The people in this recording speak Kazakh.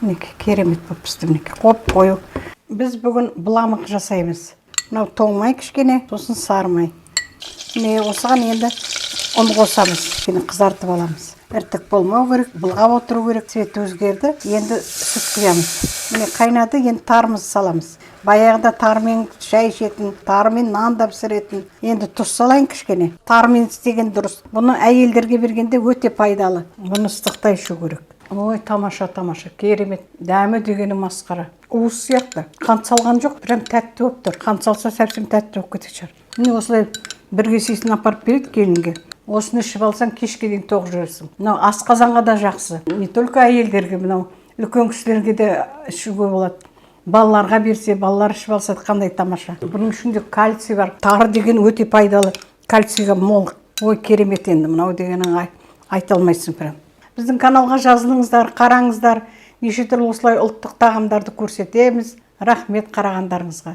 Мінекей, керемет болып пісті, мінекей, қоп қою. Біз бүгін быламық жасаймыз. Мынау тоң май кішкене, сосын сары май. Міне, осыған енді ұн қосамыз, кішкене қызартып аламыз. Іртік болмау керек, былғап отыру керек. Цвет өзгерді, енді сүт құямыз. Міне, қайнады, енді тарымызды саламыз. Баяғыда тарымен шай ішетін, тарымен нан да пісіретін. Енді тұз салайын кішкене. Тарымен істеген дұрыс. Бұны әйелдерге бергенде өте пайдалы. Бұны ыстықта ішу керек. Ой, тамаша, тамаша, керемет. Дәмі дегені масқара. Уыз сияқты. Қант салған жоқ, прям тәтті болып тұр. Қант салса, совсем тәтті болып кететін шығар. Міне, осылай бір кесесін апарып береді келінге. Осыны ішіп алсаң, кешке дейін тоқ жүресің. Мынау асқазанға да жақсы. Не только әйелдерге, мынау үлкен кісілерге де ішуге болады. Балаларға берсе, балалар ішіп алса, қандай тамаша. Бұның ішінде кальций бар. Тары деген өте пайдалы, кальцийге мол. Ой, керемет енді мынау дегенің, айта алмайсың прям. Біздің каналға жазылыңыздар, қараңыздар. Неше түрлі осылай ұлттық тағамдарды көрсетеміз. Рахмет қарағандарыңызға.